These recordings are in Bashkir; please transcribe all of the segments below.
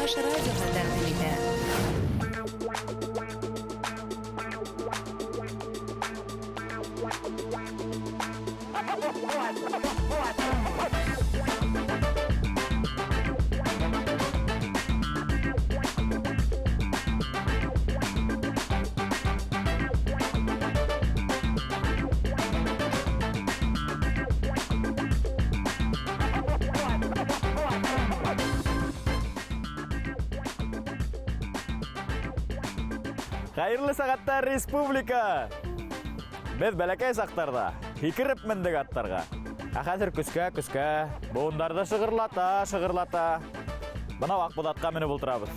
Чуваш радиоһы тәкъдим итә. Хәйерле сәғәттә, республика! Беҙ бәләкәй саҡтарҙа һикереп мендек аттарға. Ә хәҙер көскә-көскә быуындарҙы шығырлата, шығырлата. Бынау Аҡбуҙатҡа менеп ултырабыҙ.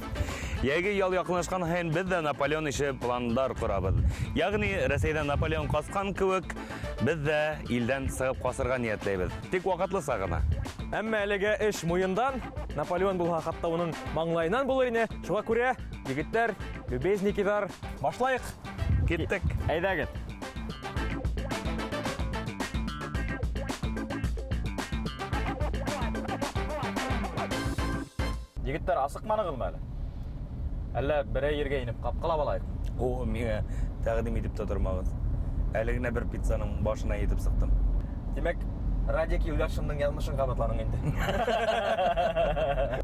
Йәйге ял яҡынлашҡан һайын беҙ ҙә Наполеон ише пландар ҡорабыҙ. Ягъни Рәсәйҙән Наполеон ҡасҡан кеүек, беҙ ҙә илдән сығып ҡасырға ниәтләйбеҙ. Тик ваҡытлыса ғына. Әммә әлегә эш муйындан, Наполеон булһа, хатта уның маңлайынан булыр ине. Шуға күрә, егеттәр, любезникиҙар, башлайыҡ. Киттек. Әйҙәгеҙ. Егеттәр, асыҡманығыҙмы әле? Әллә берәй ергә инеп ҡапҡылап алайыҡ? О, миңә тәҡдим итеп тә тормағыҙ. Әле генә бер пиццаның башына етеп сыҡтым. Тимәк, Радик Юльяшинның яҙмышын ҡабатланың инде.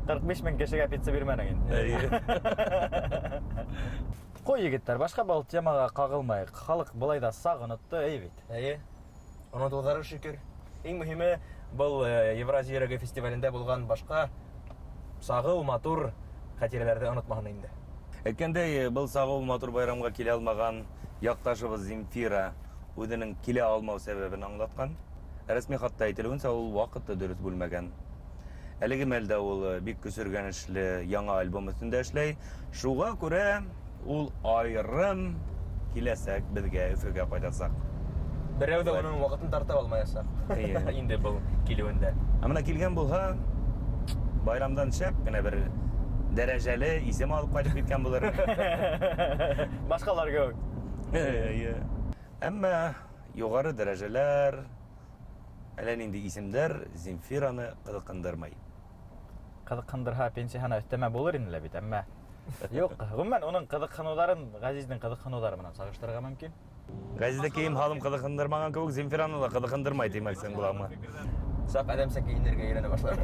45 мең кешегә пицца бирмәнең инде. Эйе. Ҡуй, егеттәр, башҡа был темаға ҡағылмайыҡ. Халыҡ былай ҙа саҡ онотто, эйе бит. Эйе. Онотолғаны шөкөр. Иң мөһиме, был э, Евразия йөрәге фестивалендә булған башҡа сағыу, матур хәтирәләрҙе онотмаһын инде. Әйткәндәй, был сағыу матур байрамға килә алмаған яҡташыбыҙ Земфира үҙенең килә алмау сәбәбен аңлатҡан. Рәсми хатта әйтелеүенсә, ул ваҡытты дөрөҫ бүлмәгән. Әлеге мәлдә ул э, бик көсөргәнешле яңа альбом өҫтөндә эшләй. Шуға күрә ул айырым киләсәк беҙгә Өфөгә ҡайтасаҡ. Берәү ҙә уның ваҡытын тартып алмаясаҡ. Эйе. Инде был килеүендә. Ә менә килгән булһа, байрамдан шәп кенә бер дәрәжәле исем алып ҡайтып киткән булыр. Башҡалар кеүек. Эйе. Әммә юғары дәрәжәләр, әллә ниндәй исемдәр Земфираны ҡыҙыҡһындырмай. Ҡыҙыҡһындырһа, пенсияһына өҫтәмә булыр ине лә бит, әммә юҡ. Ғөмүмән, уның ҡыҙыҡһыныуҙарын Ғәзиздең ҡыҙыҡһыныуҙары менән сағыштырырға мөмкин. Ғәзизде кейем-һалым ҡыҙыҡһындырмаған кеүек, Земфираны ла ҡыҙыҡһындырмай тимәксең буламы? Саҡ әҙәмсә кейенергә өйрәнә башлар.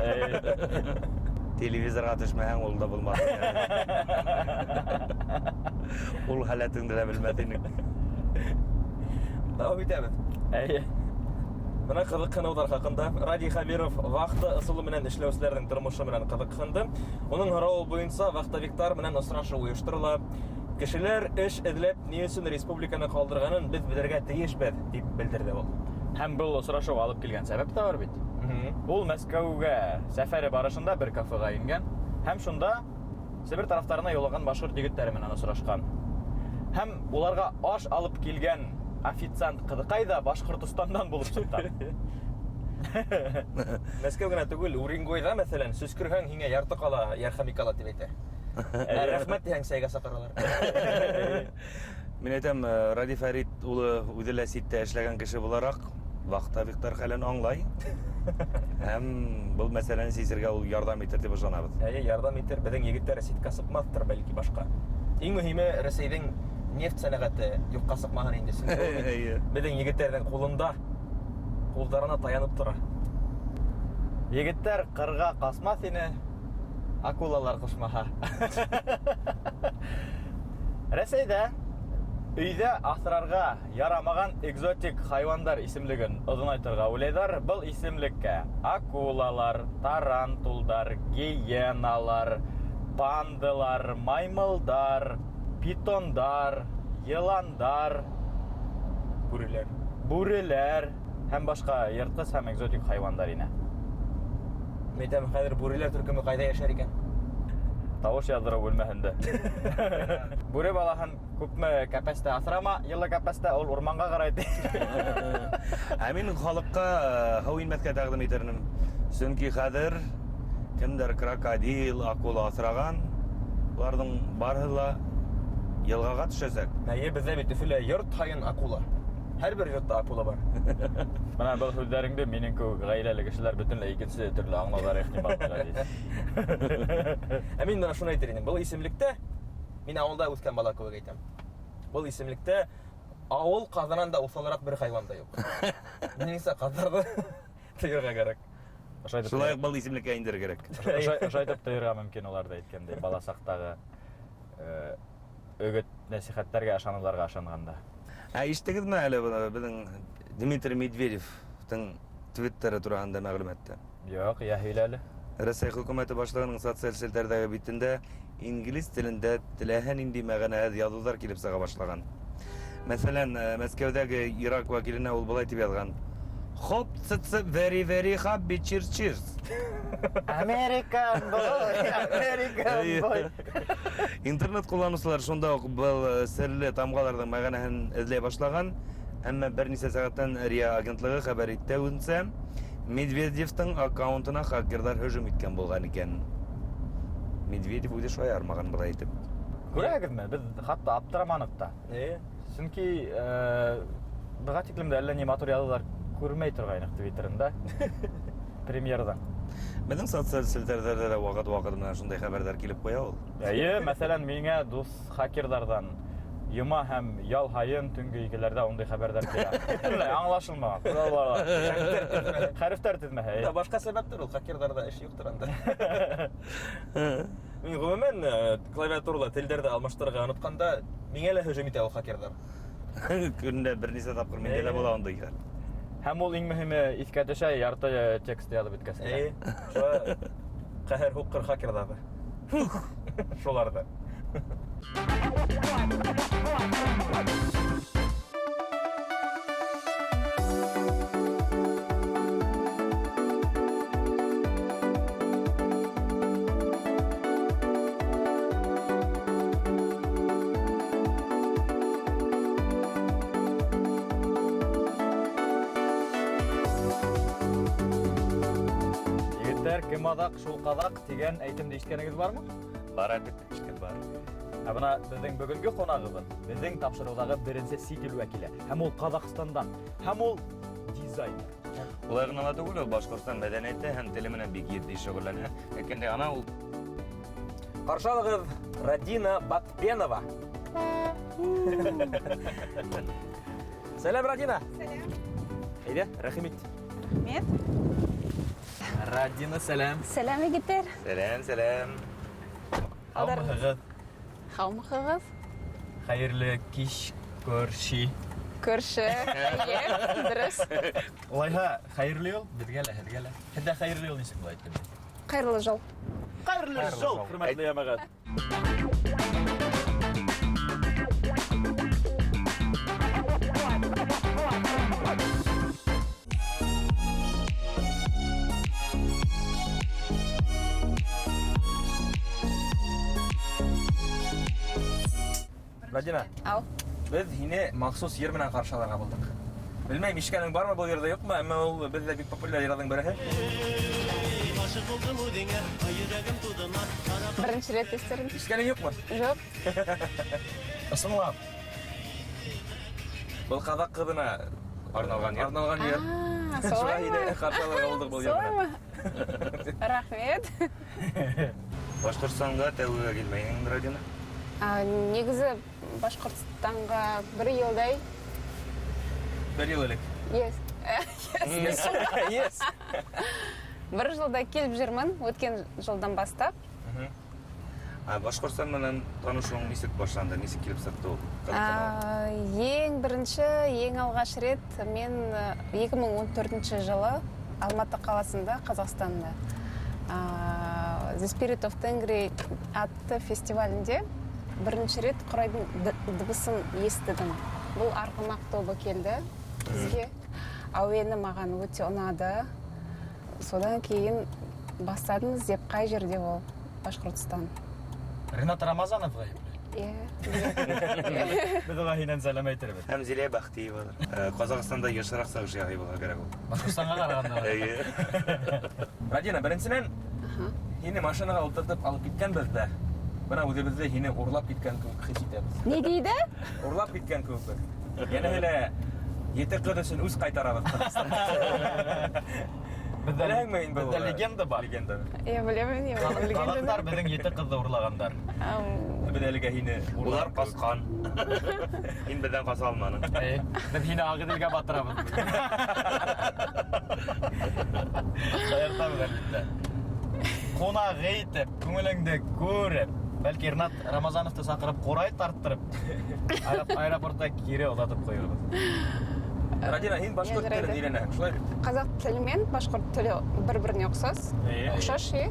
Телевизорға төшмәһәң, ул да булмаҫ. Ул халәтеңде лә белмәҫ инең. Дауам итәбеҙ. Әйе. Бына ҡыҙыҡһыныуҙар хаҡында Радий Хәбиров вахта ысулы менән эшләүселәрҙең тормошо менән ҡыҙыҡһынды. Уның һорауы буйынса вахтовиктар менән осрашыу ойошторола. Кешеләр эш эҙләп ни өсөн республиканы ҡалдырғанын беҙ белергә тейешбеҙ, тип белдерҙе ул. Һәм был осрашыуға алып килгән сәбәп тә бар бит. Ул Мәскәүгә сәфәре барышында бер кафеға ингән һәм шунда Себер тарафтарына юллаған башҡорт егеттәре менән осрашҡан. Һәм уларға аш алып килгән официант ҡыҙыҡай ҙа Башҡортостандан булып сыҡҡан. Мәскәү генә түгел, Уренгойҙа, мәҫәлән, сөскөрһәң, һиңә ярты ҡала ярхамикала тип әйтә. Ә рәхмәт тиһәң, сәйгә саҡыралар. Мин әйтәм, э, Радий Фәрит улы үҙе лә ситтә эшләгән кеше булараҡ, вахтовиктар хәлен аңлай. Һәм был мәсьәләне сисергә ул ярҙам итер тип ышанабыҙ. Әйе, ярҙам итер. Беҙҙең егеттәр ситкә сыҡмаҫтыр, бәлки, башҡа. Иң мөһиме, Рәсәйҙең нефть сәнәғәте юҡҡа сыҡмаһын инде. Сөнки ул бит Әйе. беҙҙең егеттәрҙең ҡулында, ҡулдарына таянып тора. Егеттәр ҡырға ҡасмаҫ ине, акулалар ҡушмаһа. Рәсәйҙә өйҙә аҫрарға ярамаған экзотик хайуандар исемлеген оҙонайтырға уйлайҙар. Был исемлеккә акулалар, тарантулдар, гиеналар, пандалар, маймылдар, питондар, йыландар, Бүреләр. бүреләр һәм башҡа йыртҡыс һәм экзотик хайуандар инә. Мин әйтәм, хәҙер бүреләр төркөмө ҡайҙа йәшәр икән? Тауыш яҙҙырыу бүлмәһендә. Бүре балаһын күпме кәпәстә аҫрама, йылы кәпәстә ул урманға ҡарай. Ә мин халыҡҡа э, һыу инмәҫкә тәҡдим итер инем. Сөнки хәҙер кемдер крокодил, акула аҫраған, уларҙың барыһы ла йылғаға төшәсәк. Әйе, беҙҙә бит Өфөлә йорт һайын акула. Һәр бер йортта акула бар. Бына был һүҙҙәреңде минең кеүек ғаиләле кешеләр бөтөнләй икенсе төрлө аңлауҙары ихтимал, Ғәзиз. Ә мин бына шуны әйтер инем. Был исемлектә мин ауылда үҫкән бала кеүек әйтәм. Был исемлектә ауыл ҡаҙынан да уҫалыраҡ бер хайуан да юҡ. Минеңсә, ҡаҙҙарҙы тыйырға кәрәк. Шулай уҡ был исемлеккә индерергә кәрәк. Ошайтып тыйырға мөмкин уларҙы, әйткәндәй, бала саҡтағы өгөт нәсихәттәргә ышаныуҙарға ышанғанда. Ә ишеттегеҙме әле бына беҙҙең Дмитрий Медведевтың Твиттеры тураһында мәғлүмәтте? Юҡ, йә һөйлә әле. Рәсәй хөкүмәте башлығының социаль селтәрҙәге битендә инглиз телендә теләһә ниндәй мәғәнәһеҙ яҙыуҙар килеп сыға башлаған. Мәҫәлән, Мәскәүҙәге Ирак вәкиленә ул былай тип яҙған: Хоп, ц very very happy cheers cheers. American boy, American boy. Интернет ҡулланыусылар шунда уҡ был серле тамғаларҙың мәғәнәһен эҙләй башлаған, әммә бер нисә сәғәттән РИА агентлығы хәбәр итеүенсә, Медведевтың аккаунтына хакерҙар һөжүм иткән булған икән. Медведев үҙе шаярмаған былай итеп. Күрәһегеҙме, беҙ хатта аптыраманыҡ та. Сөнки быға тиклем дә әллә ни матур яҙыуҙар күрмәй торғайныҡ Твиттерында. Премьерҙан. Беҙҙең социаль селтәрҙәрҙә лә ваҡыт-ваҡыт менән шундай хәбәрҙәр килеп ҡуя ул. Эйе, мәҫәлән, миңә дуҫ хакерҙарҙан йома һәм ял һайын төнгө 2-ләрҙә ундай хәбәрҙәр килә. Бөтөнләй аңлашылмаған. Хәрефтәр теҙмәһе. Да, башҡа сәбәптер ул, хакерҙарҙа эш юҡтыр анда. Мин ғөмүмән клавиатурала телдәрҙе алмаштырырға онотҡанда миңә лә һөжүм итә ул хакерҙар. Көнөнә бер нисә тапҡыр миндә лә була ундай хәл. Һәм ул иң мөһиме иҫкә төшә, ярты текст яҙып бөткәс. Эйе, шуға ҡәһәр һуҡҡыр хакерҙарҙы. Шуларҙы. Егеттәр, кем аҙаҡ, шул ҡаҙаҡ тигән әйтемде ишеткәнегеҙ бармы? Бар, әлбиттә, ишеткән бар. Ә бына беҙҙең бөгөнгө ҡунағыбыҙ, беҙҙең тапшырыуҙағы беренсе сит ил вәкиле. Һәм ул Ҡаҙағстандан, һәм ул дизайнер. Улай ғына ла түгел, ул Башҡортостан мәҙәниәте һәм теле менән бик етди шөғөлләнә. Әйткәндәй, ана ул. Ҡаршы алығыҙ, Радина Батпенова. Сәләм, Радина. Сәләм. Әйҙә, рәхим ит. Рәхмәт. Радина, сәләм. Сәләм, егеттәр. Сәләм, сәләм. Һаумыһығыҙ? Һаумыһығыҙ. Хәйерле кис, күрше. Күрше, эйе, дөрөҫ. Улайһа, хәйерле юл беҙгә лә, һеҙгә лә. Һеҙҙә хәйерле юл нисек була әйткәндә? Хәйерле жол. Хәйерле жол, хөрмәтле йәмәғәт. Радина, Ау. беҙ һине махсус йыр менән ҡаршы алырға булдыҡ. Белмәйем, ишеткәнең бармы был йырҙы, юҡмы, әммә ул беҙҙә бик популяр йырҙарҙың береһе. Беренсе рәт ишетерем. Ишеткәнең юҡмы? Юҡ. Ысынлап. Был ҡаҙаҡ ҡыҙына арналған йыр. Арналған йыр. А, Шуға солаймы? һине ҡаршы алырға булдыҡ был йыр менән. Солаймы? Рәхмәт. Башҡортостанға тәүгә килмәйһең, Радина? Негезе Башҡортостанға бер йылдай. Бер йыл элек. Yes. Yes. Yes. Бер йылда килеп йөрмөн, үткән йылдан башлап. Ә Башҡортостан менән танышыуың нисек башланды? Нисек килеп сыҡты ул? Ең беренсе, ең алғаш рет мин екі мең ун төртенсе йылы Алматы ҡаласында, Ҡаҙағстанда, The Spirit of Tengri атты фестивалінде бірінші рет құрайдың дыбысын естідім. Бұл Арғымақ тобы келді бізге. Әуені маған өте ұнады. Содан кейін бастадым іздеп, қай жерде ол Башқұртстан. Ринат Рамазанов ғәйепле. Иә. Беҙ уға һинән сәләм әйтербеҙ. Һәм Зилә Бәхтиева. Ҡаҙағстанда йышыраҡ сығыш яһай булһа кәрәк ул. Башҡортостанға ҡарағанда. Эйе. Радина, беренсенән, һине машинаға ултыртып алып киткәнбеҙ ҙә. Бына үҙебеҙҙе һине урлап киткән кеүек хис итәбеҙ. Ни тейҙе? Урлап киткән кеүек. Йәнәһе лә Ете ҡыҙ өсөн үс ҡайтарабыҙ. Беҙҙә Беләһеңме инде Беҙҙә легенда бар. Легенда. Иә, білемін, иә, ол легенданы. Ҡаҙаҡтар беҙҙең ете ҡыҙҙы урлағандар. Беҙ әлегә һине Улар ҡасҡан. Һин беҙҙән ҡаса алманың. Әйе. Беҙ һине Ағиҙелгә батырабыҙ. Шаяртабыҙ, әлбиттә. Ҡунаҡ итеп, күңелеңде күреп, бәлки Ринат Рамазановты саҡырып, ҡурай тарттырып, аэропортта кире оҙатып ҡуйырбыҙ. Радина, һин башҡорт Ярайды. телен өйрәнәһең, шулай бит? Қазақ тілі мен башқұрт тілі бір-біріне ұқсас. Әйе. Ұқсас, иә?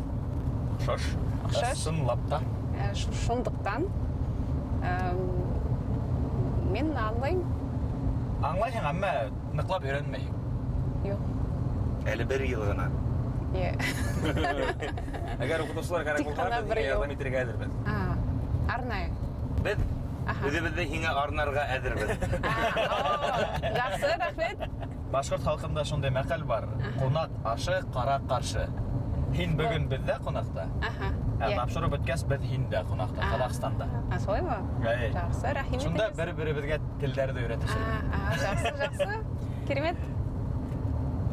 Оҡшаш. Ұқсас. Ысынлап та. Шондықтан, мен аңлаймын. Аңлайһың, әммә ныҡлап өйрәнмәйһең. Юҡ. Әле бер йыл ғына. Иә. Әгәр уҡытыусылар кәрәк Тик булһа, ҡана беҙ бер һиңә йыл. ярҙам итергә әҙербеҙ. Арнайы. Беҙ үҙебеҙҙе һиңә арнарға әҙербеҙ. Жақсы, рәхмәт. Башҡорт халҡында шундай мәҡәл бар. Ҡунаҡ ашы ҡара ҡаршы. Һин бөгөн беҙҙә ҡунаҡта. Ә тапшырыу бөткәс, беҙ һиндә ҡунаҡта, Ҡаҙағстанда. Солай ма? Әй. Жақсы, рәхим Шунда итегеҙ. бер-беребеҙгә телдәрҙе өйрәтешербеҙ. Жақсы, жақсы. Керемет.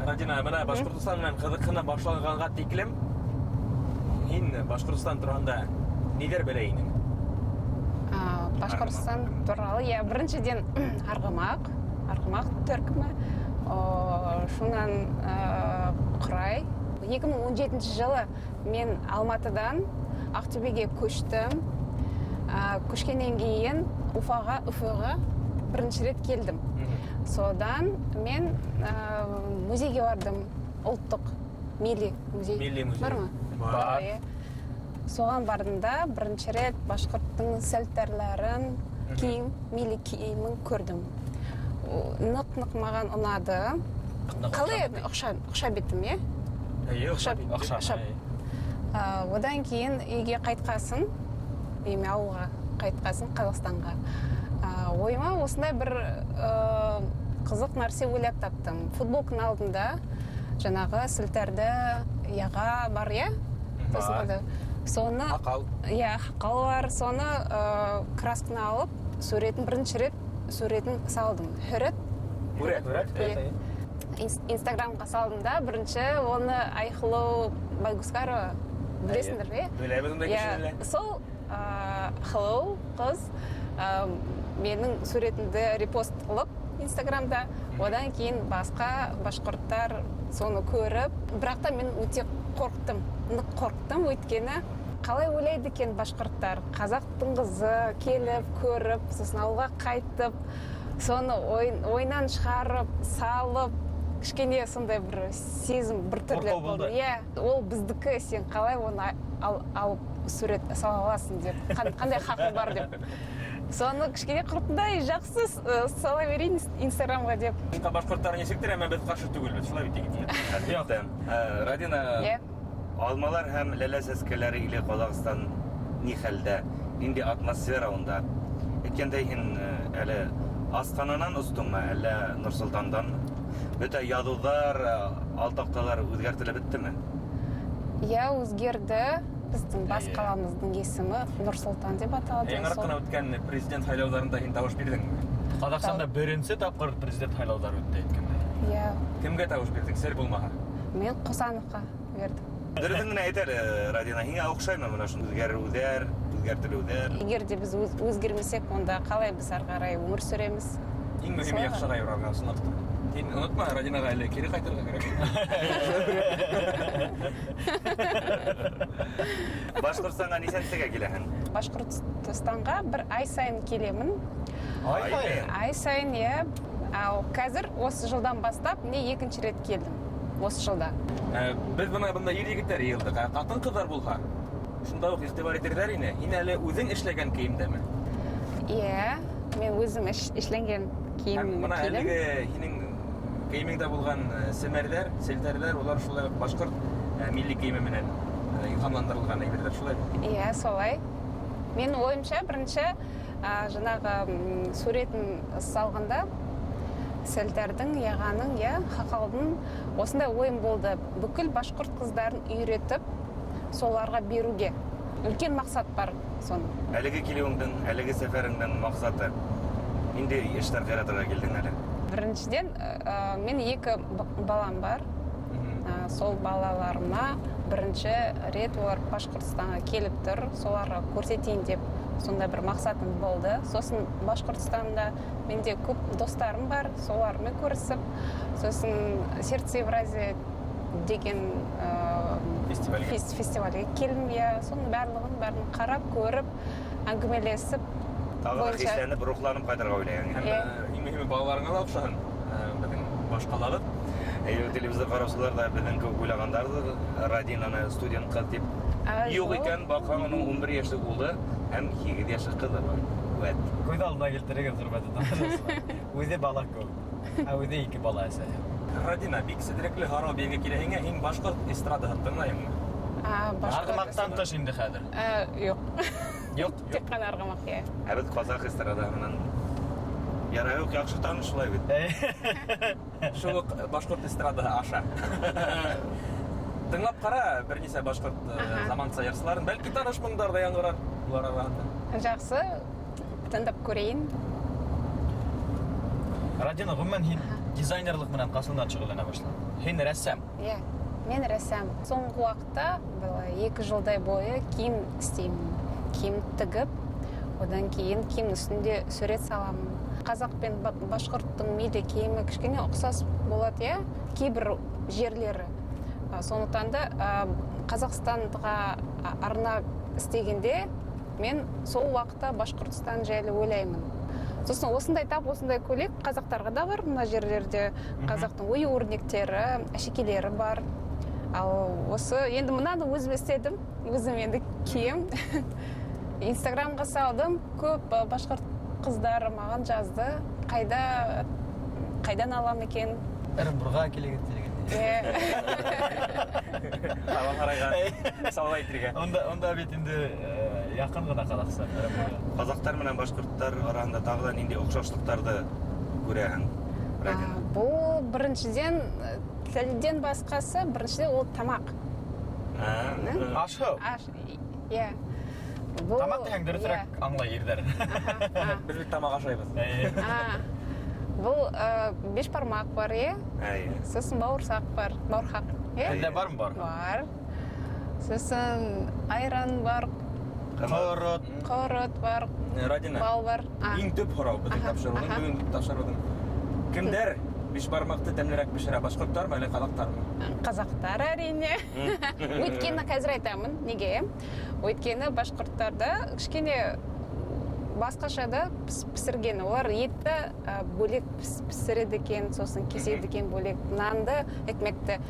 Радина, бына Башҡортостан менән ҡыҙыҡһына башланғанға тиклем һин Башҡортостан тураһында ниҙәр белә инең? Башҡортостан туралы, иә, беренсенән Арғымаҡ, Арғымаҡ төркөмө, шунан Ҡурай. 2017 жылы мен Алматыдан Ақтөбеге көштім. Көшкеннен кейін Уфаға бірінші рет келдім. Содан мен музейге бардым, ұлттық милли музей. Милли музей. Бар ма? Бар. Бар, иә. Соған бардым да, бірінші рет башқұрттың сәлтәрләрін, киім, милли киімін көрдім. Нық-нық маған ұнады. Қалай ұқсап еттім, иә? Әйе, Ұқсап. Ұқсап, Ұқсап. әйе. Одан кейін үйге қайтқасын, үйіме ауылға қайтқасын, Қазақстанға. Ойыма осындай бір қызық нәрсе ойлап таптым. Футболканың алдында жаңағы сілтәрді яға бар, иә? Бар. Сосын қандай? Соны Хақал. Иә, хақал бар. Соны красканы алып, суретін бірінші рет суретін салдым. Хүрет. Хүрет. Хүрет, Хүрет. Инстаграмға салдым да, бірінші оны Айхылу Байгускарова білесіңдер, иә? Білеміз ондай Иә, кісіні. сол Hello қыз менің суретімді репост қылып Инстаграмда, одан кейін басқа башқұрттар соны көріп, бірақ та мен өте қорықтым, нық қорықтым, өйткені қалай ойлайды екен башқұрттар, қазақтың қызы келіп, көріп, сосын ауылға қайтып, соны ойнан шығарып, салып, кішкене сондай бір сезім бір түрлі Қорқау болды. болды. Иә, ол біздікі, сен қалай оны алып сурет сала аласың деп, қандай хақың бар деп. Соны кішкене құрттым да, и жақсы, сала берейін Инстаграмға деп. Башҡорттар нисектер, әммә беҙ ҡаршы түгелбеҙ, шулай бит егеттәр. Әлбиттә. Радина, Иә. алмалар һәм ләлә сәскәләре иле Ҡаҙағстан ни хәлдә, ниндәй атмосфера унда? Әйткәндәй, һин әле Астананан остоңмо, әллә Нур-Солтанданмы? Бөтә яҙыуҙар, алтаҡталар үҙгәртелеп бөттөмө? Иә, өзгерді. Біздің бас Әйе. қаламыздың есімі Нұр-Сұлтан деп аталады. Яңыраҡ Сол ҡына үткән президент һайлауҙарында һин тауыш бирҙеңме? Ҡаҙағстанда беренсе тапҡыр президент һайлауҙары үтте, әйткәндәй. Иә. Кемгә тауыш бирҙең, сер булмаһа? Мен Қосановқа бердім. Дөрөҫөн генә әйт әле, Радина, һиңә оҡшаймы бына шул үҙгәреүҙәр, үҙгәртелеүҙәр? Егер де біз өзгермесек, онда қалай біз ары қарай өмір сүреміз? Иң мөһиме Солай ғой. яҡшыға юрарға, ысынлап та. Һин онотма, Радинаға әле кире ҡайтырға кәрәк. Башҡортостанға нисәнсегә киләһең? Башҡортостанға бір ай сайын келемін. Ай сайын? Ай сайын, иә. Ал қазір осы жылдан бастап міне екінші рет келдім. Осы жылда. Беҙ бына бында ир егеттәр йыйылдыҡ. Ә ҡатын-ҡыҙҙар булһа, шунда уҡ иғтибар итерҙәр ине. Һин әле үҙең эшләгән кейемдәме? Иә, мен өзім эшләнгән кейем Һәм бына кидем. әлеге һинең кейемеңдә булған семәрҙәр, селтәрҙәр, улар шулай уҡ башҡорт милли кейеме менән илһамландырылған әйберҙәр, шулай бит? Иә, солай. Мен ойымша бірінші, жаңағы суретін салғанда сәлдәрдің, яғаның, иә, хақалдың осындай ойым болды. Бүкіл башқұрт қыздарын үйретіп, соларға беруге. Үлкен мақсат бар соның. Әлеге килеүеңдең, әлеге сәфәреңдең маҡсаты ниндәй эштәр ҡыйратырға килдең әле? Біріншіден, мен екі балам бар. Сол балаларыма бірінші рет олар Башқұртстанға келіп тұр, соларға көрсетейін деп сондай бір мақсатым болды. Сосын Башқұртстанда менде көп достарым бар, солармен көрісіп, сосын «Сердце Евразии» деген Фестивальге. Фестивальге келдім, иә. Соның барлығын бәрін қарап, көріп, әңгімелесіп Тағы да бойынша. Хисләнеп, рухланып ҡайтырға уйлайһың. Һәм Иә. иң мөһиме балаларыңа ла оҡшаһын. Беҙҙең баш ҡалабыҙ. Әйе, телевизор ҡараусылар ҙа беҙҙең кеүек уйлағандарҙыр, Радинаны студент ҡыҙ тип. Юҡ. Юҡ икән, баҡһаң, уның 11 йәшлек улы һәм 8 йәшлек ҡыҙы бар. Вәт. Күҙ алдына килтерегеҙ, хөрмәтле тамашасылар. Үҙе бала кеүек. Ә үҙе ике бала әсәһе. Радина, бик сетерекле һорау биргә килә һиңә. Һин башҡорт эстрадаһын тыңлайһыңмы? Башҡорт Арғымаҡтан тыш инде хәҙер. Юҡ. Юҡ. Тик ҡана арғымаҡ, иә. Ә беҙ ҡаҙаҡ эстрадаһы менән ярай уҡ яҡшы таныш шулай бит. Шул уҡ башҡорт эстрадаһы аша. Тыңлап ҡара бер нисә башҡорт заманса йырсыларын. Бәлки таныш моңдар ҙа яңғырар улар араһында. Жақсы, тыңдап көрейін. Радина, ғөмүмән, һин дизайнерлыҡ менән ҡасандан шөғөлләнә башланың? Һин рәссам. Иә, мен рәссам. Соңғы уақытта, былай 2 жылдай бойы киім істеймін. Киім тігіп, одан кейін киімнің үстінде сурет саламын. Қазақ пен башқұрттың милли киімі кішкене ұқсас болады, иә, кейбір жерлері. Сондықтан да Қазақстанға арнап істегенде мен сол уақытта Башқұртстан жайлы ойлаймын. Сосын осындай, тап осындай көйлек қазақтарға да бар. Мына жерлерде қазақтың ою өрнектері, әшекейлері бар. Ал осы енді мынаны өзім істедім, өзім енді кием, Инстаграмға салдым. Көп башқұрт қыздары маған жазды, қайда, қайдан алам екен. Ырымбурға килегеҙ тигән. Иә. Караван салып әйтергә. Унда бит инде яҡын ғына Ҡаҙағстан Ырымбурға. Ҡаҙаҡтар менән башҡорттар араһында тағы ла ниндәй оҡшашлыҡтарҙы күрәһең, Радина? Бұл біріншіден, тілден басқасы, біріншіден ол тамақ. Аш-һыу. Аш, иә. Бұл Тамаҡ тиһәң дөрөҫөрәк аңлай ирҙәр. Беҙ бит тамаҡ ашайбыҙ. Бұл бешбармақ бар, иә? Әйе. Сосын бауырсақ бар, бауырһаҡ. Иә? Һеҙҙә бармы бар? Бар. Сосын айран бар, Ҡорот. ҡорот бар, Радина, бал бар. Иң төп һорау беҙҙең тапшырыуҙың, бөгөнгө тапшырыуҙың. Кемдәр бишбармаҡты тәмлерәк бешерә, башҡорттармы әллә ҡаҙаҡтармы? Қазақтар, әрине. Өйткені қазір айтамын, неге? Өйткені башқұрттарда кішкене басқаша да пісірген. Олар етті бөлек пісіреді екен, сосын кеседі екен бөлек. Нанды, экмекті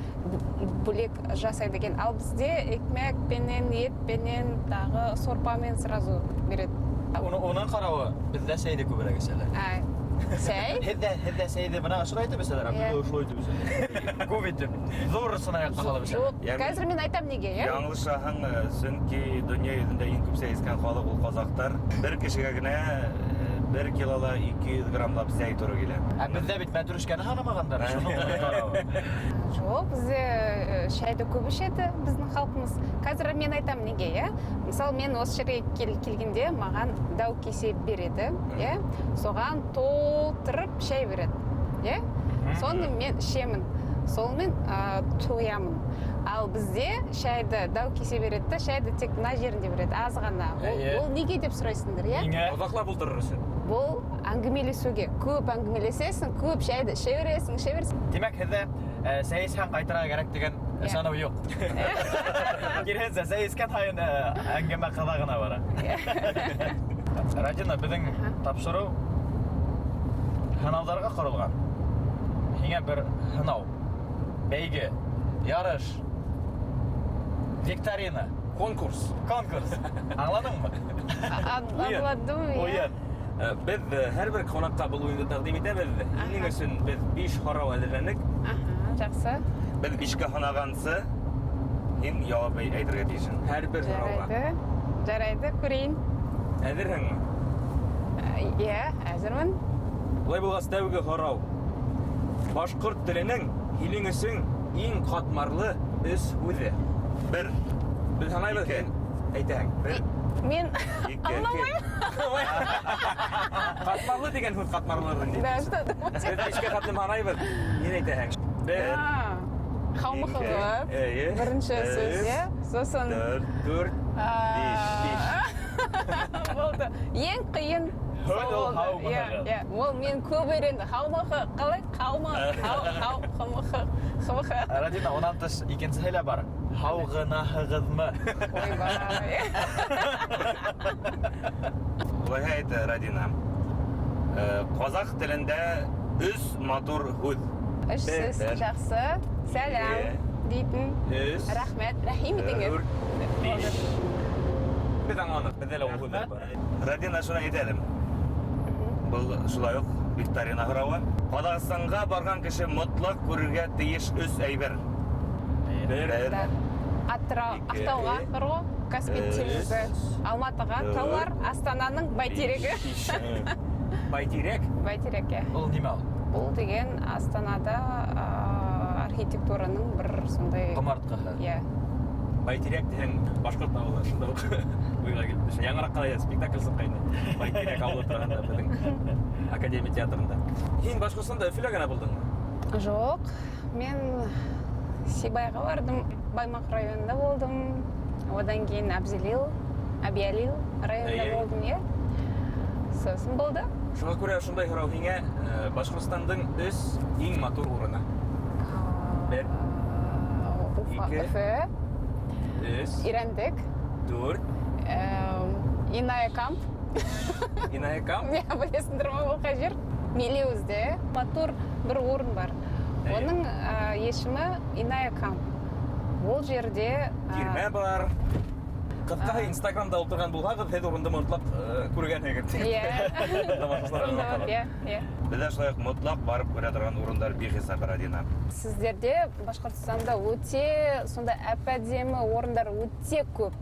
бөлек жасайды екен. Ал бізде экмекпенен, етпенен, тағы сорпамен сразу береді. Уның ҡарауы, беҙҙә сәйҙе күберәк эсәләр. Сәй? Һеҙҙә сәйҙе бына ошолай итеп эсәләр, ә беҙҙә ошолай итеп эсәләр. Күп итеп, ҙур сынаяҡҡа һалып эсәләр. Жоқ, Йәғни- қазір мен айтам неге, иә? Яңылышаһың, сөнки донъя йөҙөндә иң күп сәй эскән халыҡ ул ҡаҙаҡтар. Бер кешегә генә 1 килола 200 граммлап сәй тура килә. Ә беҙҙә бит мәтрүшкәне һанамағандар, шуның ҡарауы. Жоқ, бізде шайды көп ішеді біздің халқымыз. Қазір мен айтам неге, иә? Мысалы, мен осы жерге келгенде маған дәу кесе береді, иә? Соған толтырып шай береді, иә? Соны мен ішемін. Сонымен тоямын. Ал бізде шайды дәу кесе береді да, шайды тек мына жерінде береді, аз ғана. Ол, Әйе. ол неге деп сұрайсыңдар, иә? Ниңә? Оҙаҡлап ултырыр өсөн. Бұл әңгімелесуге. Көп әңгімелесесің, көп шайды іше бересің, іше бересің. Тимәк, һеҙҙә сәй эсһәң ҡайтырға кәрәк тигән ышаныу юҡ. Киреһенсә, сәй эскән һайын әңгәмә ҡыҙа ғына бара. Радина, беҙҙең тапшырыу һынауҙарға ҡоролған. Һиңә бер һынау, бәйге, ярыш, викторина, Конкурс. конкурс. Аңланыңмы? Уйын. Аңладым, иә. Уйын. Беҙ һәр бер ҡунаҡҡа был уйынды тәҡдим итәбеҙ. Һинең өсөн беҙ 5 һорау әҙерләнек. Аха, жақсы. Беҙ бишкә һанағансы һин яуап әйтергә тейешһең. Һәр бер һорауға. Жарайды. Жарайды, көрейін. Әҙерһеңме? Иә, әзірмін. Улай булғас, тәүге һорау. Башҡорт теленең һинең өсөн иң ҡатмарлы өс һүҙе. Бер, Беҙ һанайбыҙ. Ике. Әйтәһең. Бер, Мин Ике. аңламайым. Ҡатмарлы тигән һүҙ ҡатмарлылыр инде. Да, что думать? Беҙ бишкә хәтлем һанайбыҙ. Һин әйтәһең. Бер, Һаумыһығыҙ. Эйе. Беренсе сүз, Өс. иә? Сосын Дүрт. Дүрт, биш. Болды. Ең қиын Һүҙ ул сол болды. һаумыһығыҙ. Иә, иә. Ол мен көп үйрендім. Һаумыһы, қалай? Қаумы, хау, хау, хмх, хмх. Радина, унан тыш икенсеһе лә бар. Һауғынаһығыҙмы? Ойбай. Улайһа әйт, Радина. Ҡаҙаҡ телендә өс матур һүҙ. Үш сөз Бер. жақсы. Сәлем Ике. дейтін. Өс. Рахмет, рахим итеңіз. Дүрт, биш. Беҙ аңланыҡ, беҙҙә лә ул һүҙҙәр бар. Радина, шуны әйт әле. Был шулай уҡ викторина һорауы. Ҡаҙағстанға барған кеше мотлаҡ күрергә тейеш өс әйбер. Бер. Бер. Да. Атырау, Ике. Ақтауға бар ғой, Каспий Өс. теңізі. Алматыға Дүрт. таулар, Астананың Бәйтерегі. Биш. Бәйтерек? Бәйтерек, иә. Ул нимә ул? Бұл деген Астанада, архитектураның бір сондай Ҡомартҡыһы. Иә. Бәйтерек тиһәң башҡорт ауылы шунда уҡ уйға килеп төшә. Яңыраҡ ҡына спектакль сыҡҡайны. Бәйтерек ауылы тураһында беҙҙең Академия театрында. Һин Башҡортостанда Өфөлә генә булдыңмы? Юҡ, мин Сибайға барҙым, Баймаҡ районында булдым. Одан кейін Абзелил, Әбйәлил районында Эйе. булдым, иә. Сосын булды. Шуға күрә шундай һорау һиңә, Башҡортостандың өс иң матур урыны. Бер. Уфа, Ике. Өфө. Өс. Ирәндек. Дүрт. Иная Камп. Иная Камп? Иә, білесіңдер ме ол қай жер? Мелеузде матур бір орын бар. Әйе. Оның есімі Иная Камп. Ол жерде, Тирмә бар. Ҡыҫҡаһы Инстаграмда ултырған булһағыҙ, һеҙ урынды мотлаҡ күргәнһегеҙ. Иә. Тамашасылар Сонда, аңлаталар. иә, иә. Беҙҙә шулай уҡ мотлаҡ барып күрә торған урындар бихисап, Радина. Сіздерде Башҡортостанда өте сондай әп-әдемі орындар өте көп.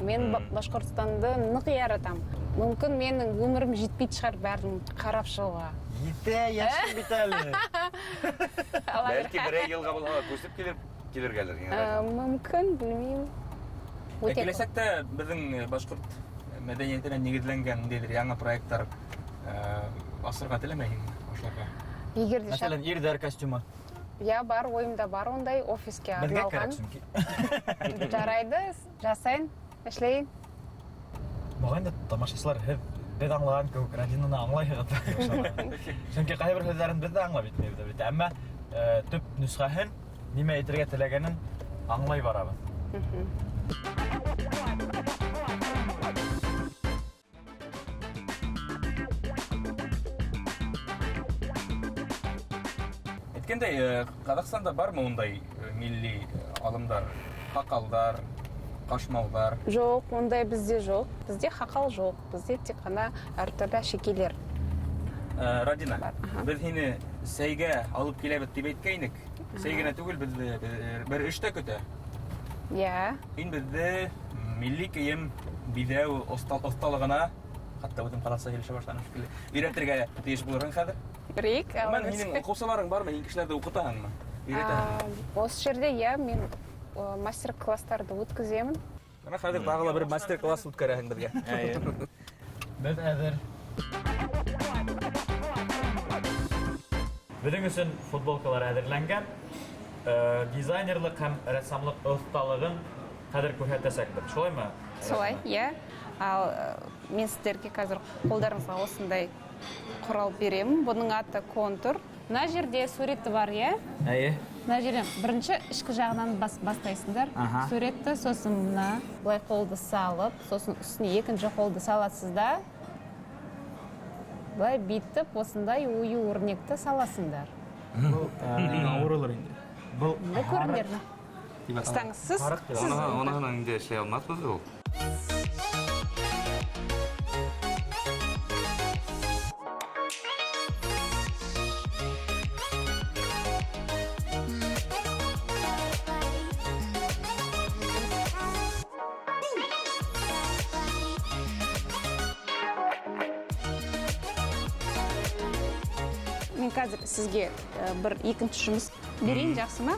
Мен Башҡортостанды ныҡ яратам. Мүмкін менің өмірім жетпейтін шығар бәрін қарап шығуға. Етә, йәшен бит әле. Бәлки берәй йылға булһа ла күсеп килергәлер, Мөмкин, белмәйем. Өте көп. Киләсәктә беҙҙең башҡорт мәҙәниәтенә нигеҙләнгән ниндәйҙер яңы проекттар асырға теләмәйһеңме башларға? Егер де Мәҫәлән, ирҙәр костюмы. Иә, бар, ойымда бар ондай офиске Беҙгә арналған. кәрәк сөнки. Жарайды, жасайын, эшләйін. Моғайын да тамашасылар һеҙ беҙ аңлаған кеүек Радинаны аңлайһығыҙ. Сөнки ҡайһы бер һүҙҙәрен беҙ ҙә аңлап етмәйбеҙ бит. Әммә төп нөсхәһен, нимә әйтергә теләгәнен аңлай барабыҙ. Әйткәндәй, Ҡаҙағстанда бармы ундай милли алымдар, һаҡалдар, ҡашмауҙар? Жоқ, ондай бізде жоқ. Бізде һаҡал жоқ. Бізде тек қана әртүрлі әшекейлер. Радина, Бар, аха. беҙ һине сәйгә алып киләбеҙ тип әйткәйнек. Сәй генә түгел, беҙҙе бер эш тә көтә. Иә. Һин беҙҙе милли кейем биҙәү оҫталығына, хатта үҙем ҡаҙаҡса һөйләшә башланым шикелле, өйрәтергә тейеш булырһың хәҙер. Бірейік, Мен алыңыз. һинең уҡыусыларың бармы? Һин кешеләрҙе уҡытаһыңмы? Өйрәтәһеңме? Осы жерде, иә, мен мастер-класстарды өткіземін. Бына хәҙер тағы ла бер мастер-класс үткәрәһең беҙгә. Әйе. Беҙ әҙер. Беҙҙең өсөн футболкалар әҙерләнгән. Дизайнерлыҡ һәм рәссамлыҡ оҫталығын хәҙер күрһәтәсәкбеҙ. Шулаймы? Солай, иә. Ал мен сіздерге қазір қолдарыңызға осындай құрал беремін. Бұның аты контур. Мына жерде суреті бар, иә? Әйе. Мына жерден бірінші ішкі жағынан бастайсыңдар. Аха. Суретті, сосын мына былай қолды салып, сосын үстіне екінші қолды саласыз да, былай бүйтіп осындай ою өрнекті саласыңдар. Был, Иң ауырылыр инде. Был Мында көріңдер. Тип атала. Ұстаңыз, сіз, Һарыҡ тип сіз. Уныһын инде эшләй алмаҫбыҙ ул. Мен қазір сізге бір екінші жұмыс Берейін, жақсы ма?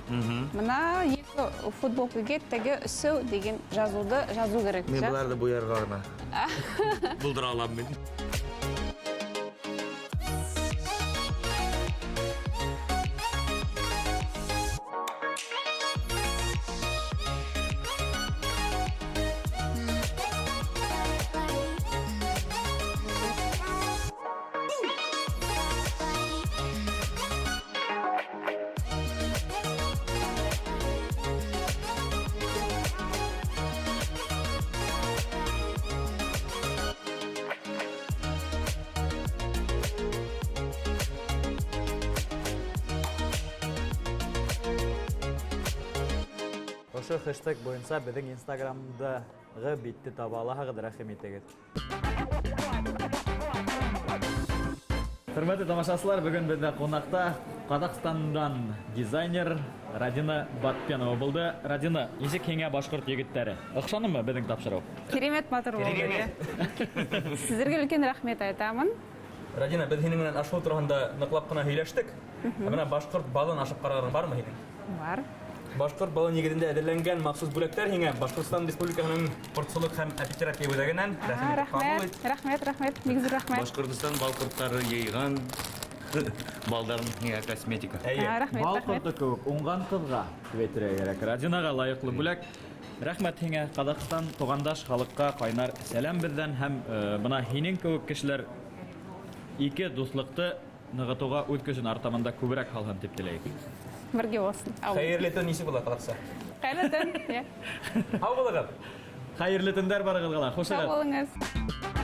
Мына екі футболкаге теге үсеу деген жазуды жазу керек. Мин боларҙы буярға ғына булдыра алам мин. Ошо хэштег буйынса беҙҙең инстаграмдағы битте таба алаһығыҙ, рәхим итегеҙ. Хөрмәтле тамашасылар, бөгөн беҙҙә ҡунаҡта Ҡаҙағстандан дизайнер Радина Батпенова булды. Радина, нисек һиңә башҡорт егеттәре? Оҡшанымы беҙҙең тапшырыу? Керемет матур булды. Һеҙҙәргә өлкән рәхмәт әйтәмен. Радина, беҙ һинең менән ашыу тураһында ныҡлап ҡына һөйләштек. Ә бына башҡорт балын ашап ҡарағаның бармы һинең? Бар. Башҡорт балы нигеҙендә әҙерләнгән махсус бүләктәр һиңә Башҡортостан Республикаһының ҡортсолоҡ һәм апитерапия үҙәгенән. Рәхмәт, рәхмәт, рәхмәт, бик ҙур рәхмәт. Башҡортостан бал ҡорттары йыйған балдан һиңә косметика. Әйе. Рәхмәт, Бал рәхмәт. ҡорто кеүек уңған ҡыҙға тип әйтергә кәрәк. Радинаға лайыҡлы бүләк. Рәхмәт һиңә, Ҡаҙағстан туғандаш халыҡҡа ҡайнар сәләм беҙҙән һәм бына һинең кеүек кешеләр ике дуҫлыҡты нығытыуға үҙ көсөн артабан да күберәк һалһын тип теләйек. Бергә булсын. Хәйерле төн нисек була ҡаҙаҡса? Хәйерле төн. Һау булығыҙ. Хәйерле төндәр барығыҙға ла. Һау Хушығыҙ. булығыҙ.